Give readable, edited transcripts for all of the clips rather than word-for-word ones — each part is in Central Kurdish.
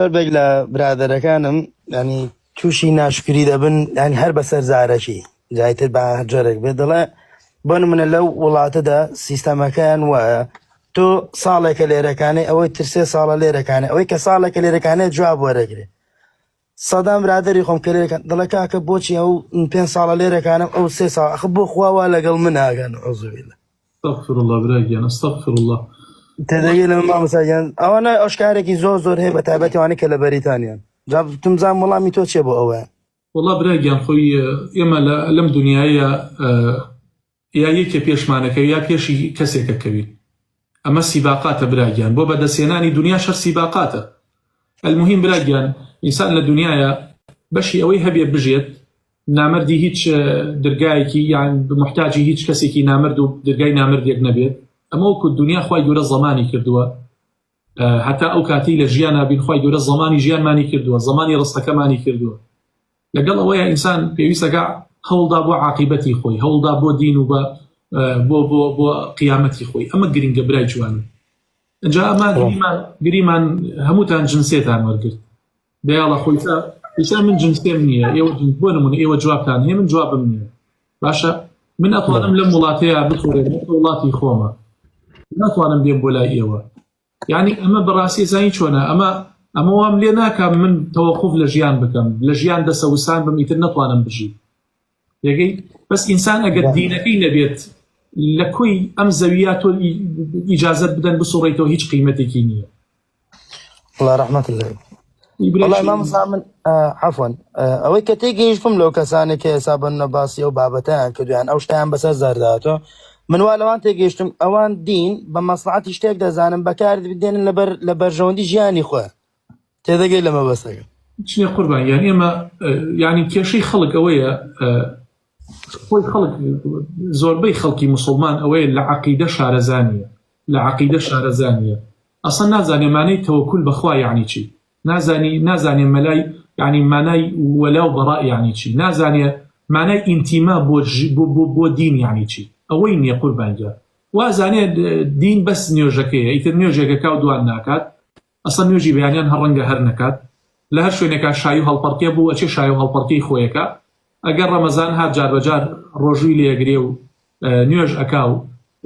زۆربێک لە برادەرەکانم ینی تووشی ناشکری دەبن یان هەر بەسەر زارەکی جایتر بە هەر جۆرێک بێت دەڵێ بۆ نمونە لەو وڵاتەدا سیستەمەکەیان وایە تۆ ساڵێکە لێرەکانەی ئەوەی ترسێ ساڵە لێرەکانە ئەوەی کە ساڵێکە لێرەکانێ جواب وەرەگرێ سەدام برادری خۆم کە لێرەکان دەڵێ کاکە بۆچی ئەو پێ ساڵە لێرەکانم ئەو سێ ساڵ ئەخ بۆ خوا وا لەگەڵ من ناگەن عوزبیلە استغفر الله برا گیان استغفر الله تێدەگەی لە مامۆستا گیان ئەوانە ئەشکارێکی زۆر زۆر هەیە بە تایبەتی ئەوانەی کە لە بەریتانیان جا تمزان وەڵامی تۆ چیە بۆ ئەوە وەڵا برا گیان خۆی ئێمە لە لەم دنیایە یا یەکێ پێشمانەکەوی یا پێشی کەسێکە کەوین ئەمە سیباقاتە برا گیان بۆ بەدەستهێنانی دنیاش هەر سیباقاتە المهم برا گیان ئینسان لە دنیاە بەشی ئەوەی هەبێ بژێت نامەردی هیچ درگایەکی یان محتاجی هیچ کەسێکی نامرد و درگای نامردێک نەبێت ئەمە وەکو دنیا خوای گەورە زەمانی کردووە هەتا ئەو کاتی لە ژیان نابین خوای گەورە زەمانی ژیانمانی کردووە زەمانی ڕستەکەمانی کردووە لەگەڵ ئەوەیە ئینسان پێویستەکە هەوڵدا بۆ عاقیبەتی خۆی هەوڵدا بۆ دین و بە بۆ بۆ بۆ قیامەتی خۆی ئەمە گرنگە برای جوانم ئەجا ئەمە گریمان گریمان هەمووتان جنسێتان وەرگرت دەیاڵە خۆی تا ئیسا من جنسێم نییە ئێوە بۆ نمونە ئێوە جوابتان هەیە من جوابم نییە باشە من ئەتوانم لەم وڵاتەیە بخورێن وڵاتی خۆمە ناتوانم بێم بۆ لای ئێوە یعنی ئەمە بەڕاستی زانی چۆنە ئەمە ئەمە وام لێ ناکەم من تەوەقف لە ژیان بکەم لە ژیان دەسەوسان بم ئیتر نەتوانم بژی یەگەی بەس ئینسان ئەگەر دینەکەی نەبێت لە کۆی ئەم زەویە تۆ ئیجازت بدەن بسوڕیتەوە هیچ قیمەتێکی نییە الله رحمت الله وڵای مامۆستا من عفوا ئەوەی کە تێگەیشتم لەو کەسانێک کە ئێستا بەنە باسی ئەو بابەتیان کردویان ئەو شتیان بەسەر زارداتەوە من وا لەوان تێگەیشتم ئەوان دین بە مەسڵعەتی شتێک دەزانن بەکار بدێنن لەبەر لە بەرژەوەندی ژیانی خۆیان تێدەگەی لە مەبەستەکە چنێ قوربان یان ئێمە ینی کێشەی خەڵک ئەوەیە خۆی خەڵک زۆربەی خەڵکی مسلمان ئەوەیە لە عقیدە شارەزانیە لە عقیدە شارەزانیە ئەسڵەن نازانێ مانای تەوەکول بە خوا یەعنی چی نازانی نازانێ مەلای یەعنی مانای وەلا و بەڕا یەعنی چی نازانێ مانای ئینتیما بۆ بۆ بۆ بۆ دین یەعنی چی ئەوەی نییە قوربان گیان وازانێ دین بەس نوێژەکەیە ئیتر نوێژێکەکا و دوان ناکات ئەسڵەن نوێژی بەیانیان هەر ڕەنگە هەر نەکات لە هەر شوێنێکا شایی و هەڵپەڕکێ بوو ئەچێ شایی و هەڵپەڕکێی خۆیەکا ئەگەر ڕەمەزان هات جاربەجار ڕۆژووی لێ ئەگرێ و نوێژ ئەکا و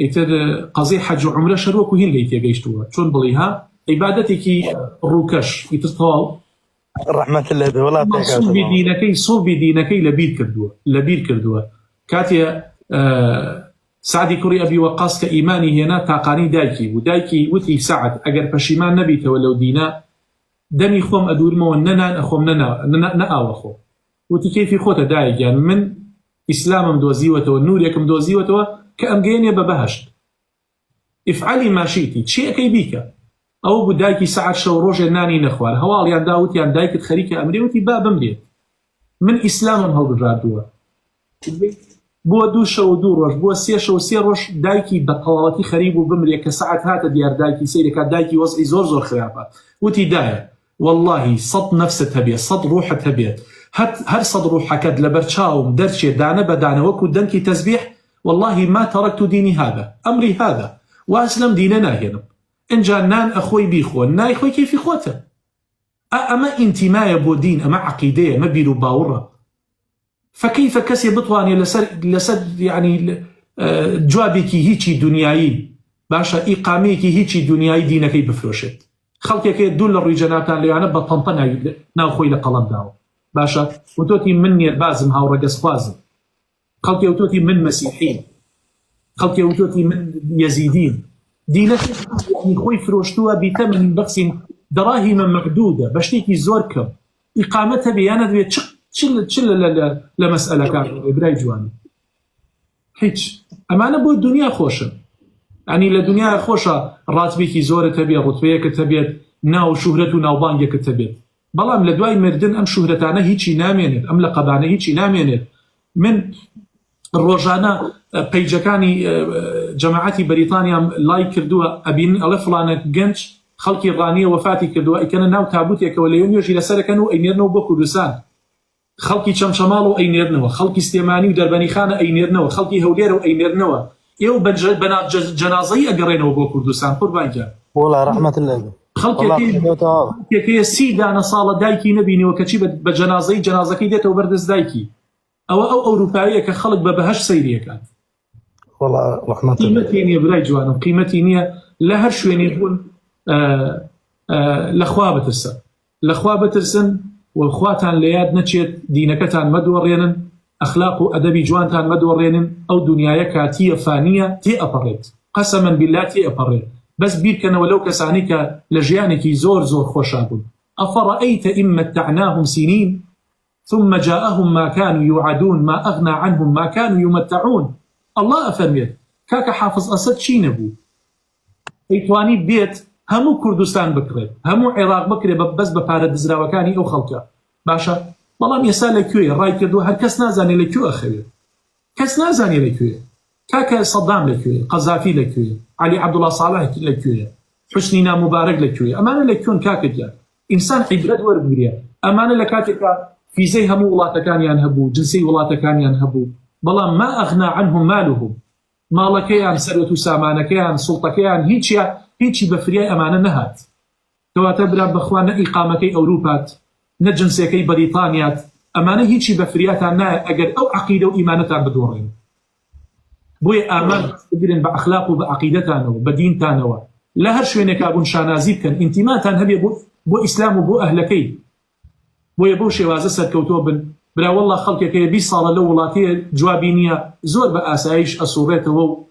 ئیتر قەزیەی حەج و عومرەش هەر وەکو هین لێی تێگەیشتووە چۆن بڵێی ها عیبادەتێکی ڕووکەش ئیتر تەواو. ڕەحمەت لێ بێ وەڵا پێکاتە سوڵبی دینەکەی سوڵبی دینەکەی لەبیر کردووە لەبیر کردووە کاتێ سەعدی کوڕی ئەبی وەقاس کە ئیمانی هێنا تاقانی دایکی بوو دایکی وتی سەعد ئەگەر پەشیمان نەبیتەوە لەو دینە دەمی خۆم ئەدورمەوە نە نان ئەخۆم نە نە ئاو ئەخۆم وتی کەیفی خۆتە دایە گیان من ئیسلامم دۆزیوەتەوە نورێکم دۆزیوەتەوە کە ئەمگەیەنێ بە بەهەشت افعلی ما شئتی چی ئەکەی بیکە ئەوە بوو دایکی سەعد شەو ڕۆژێ نانی نەخوارد هەواڵیان دا وتیان دایکت خەریکە ئەمرێ وتی با بمرێت من ئیسلامم هەڵبژاردووە بووە دوو شەو و دوو ڕۆژ، بووە سێ شەو و سێ ڕۆژ، دایکی بە تەواوەتی خەریک بوو بمرێ، کە سەعد هاتە دیار دایکی سەیرەکات دایکی وەزعی زۆر زۆر خراپە، وتی دایە وەڵڵاهی سەد نەفست هەبێ سەد ڕوحت هەبێت هەت هەر سەد ڕوحەکەت لەبەر چاوم دەرچێ دانە بە دانە وەکو دەنکی تەزبیح واللە ما ترکت دینی هذا امری هذا واز لەم دینە ناهێنم ئنجا نان ئەخۆی بیخۆ نایخۆی کەیفی خۆتە ئا ئەمە ئینتیمایە بۆ دین ئەمە عەقیدەیە ئەمە بیروباوڕە فکیف کەسێ بتوانێ لەسەر لەسەر یعنی جوابێکی هیچی دنیایی باشە ئیقامەیەکی هیچی دنیایی دینەکەی بفرۆشێت خەڵکێک هەیە دوور لە ڕووی جەنابتان لەوانە بە تەنتە ناوی ناو خۆی لە قەڵەم داوە باشە وتۆتی من نێربازم هاوڕەگەزخوازم خەڵکی وتۆتی من مەسیحیم خەڵکی وتۆتی من یەزیدیم دینەکەی خۆی فرۆشتووە بیتەمن بەخسین دەڕاهیمە مەعدودە بە شتێکی زۆر کەم ئیقامەت هەبێ یان نەبێ چ چ چ لە لە لە لە مەسئەلەکان بڵێ برای جوانی هیچ ئەمانە بۆ دنیا خۆشن ئەنی لە دنیا خۆشە ڕاتبێکی زۆرت هەبێ ڕوتبەیەکت هەبێت ناو شوهرەت و ناوبانگێکت هەبێت بەڵام لە دوای مردن ئەم شوهرەتانە هیچی نامێنێت ئەم لەقەبانە هیچی نامێنێت من ڕۆژانە پەیجەکانی جەماعەتی بەریتانیام لایک کردووە ئەبین ئەڵێ فڵانە گەنج خەڵکی ڕانیە وەفاتی کردووە ئەیکەنە ناو تابوتێکەوە لەوێ نوێژی لەسەرەکەن و ئەینێرنەوە بۆ کوردستان خەڵکی چەمچەماڵ و ئەینێرنەوە خەڵکی سلێمانی و دەربەنیخانە ئەینێرنەوە خەڵکی هەولێرە و ئەینێرنەوە ئێوە بە جەنازەی ئەگەڕێنەوە بۆ کوردستان قوربان گیان. وەڵا ڕەحمەت اللە بێ. خەڵکێک هەیە سی دانە ساڵە دایکی نەبینیوە کەچی بە جەنازەی جەنازەکەی دێتەوە بەردەست دایکی. ئەوە ئەو ئەوروپاییە کە خەڵک بە بەهەشت سەیری ئەکات. وەڵا ڕەحمەت قیمەتی نییە برای جوانم قیمەتی نییە لە هەر شوێنێک بوون لە خوا بترسە لە خوا بترسن و خواتان لە یاد نەچێت دینەکەتان مەدۆڕێنن ئەخلاق و ئەدەبی جوانتان مەدۆڕێنن ئەو دنیایە کاتییە فانییە تێ ئەپەڕێت قەسەمەن بیللا تێ ئەپەڕێت بەس بیرکەنەوە لەو کەسانەی کە لە ژیانێکی زۆر زۆر خۆشا بوون ئەفەڕەئەیتە ئین مەتەعناهم سینین ثم جاءهم ما كانوا يوعدون ما اغنی عنهم ما كانوا يمتعون اللە ئەفەرموێت کاکە حافز ئەسەد چی نەبوو ئەیتوانی بێت هەموو کوردستان بکڕێت هەموو عێراق بکرێ بە بەس بە پارە دزراوەکانی ئەو خەڵکە باشە بەڵام ئێستا لە کوێیە ڕای کردووە هەر کەس نازانێ لە کوێ ئەخەوێت کەس نازانێ لە کوێیە کاکە سەدام لە کوێیە؟ قەزافی لە کوێیە؟ عەلی عەبدوڵا ساڵح لە کوێیە؟ حوسنی ناموبارەک لە کوێیە؟ ئەمانە لە کوێن کاکە گیان؟ ئینسان عیبرەت وەربگرێ ئەمانە لە کاتێکا فیزەی هەموو وڵاتەکانیان هەبوو، جنسیەی وڵاتەکانیان هەبوو، بەڵام ما اغنا عنهم مالهم ماڵەکەیان، سەروەت و سامانەکەیان، سوڵتەکەیان هیچیا هیچی بە فریای ئەمانە نەهات. کەواتە برا بەخوا نە ئیقامەکەی ئەوروپات نە جنسێکەی بەریتانیات ئەمانە هیچی بە فریاتان نایە ئەگەر ئەو عەقیدە و ئیمانەتان بدۆڕێن بۆیە ئامانج بگرن بە ئەخلاق و بە عەقیدەتانەوە بە دینتانەوە لە هەر شوێنێکا بوون شانازی بکەن ئینتیماتان هەبێ بۆ بۆ ئیسلام و بۆ ئەهلەکەی بۆیە بەو شێوازە سەرکەوتۆ بن برا واللە خەڵکێک هەیە 20 ساڵە لەو وڵاتەیە جوابی نییە زۆر بە ئاسایش ئەسوڕێتەوە و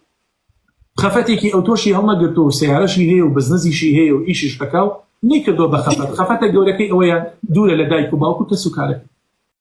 خەفەتێکی ئەوتۆشی هەڵنەگرتووە و سەیارەشی هەیە و بزنزیشی هەیە و ئیشیش ئەکا و نەیکردووە بە خەفەت، خەفەتە گەورەکەی ئەوەیە دوورە لە دایک و باوک و کەس و کارەکەی.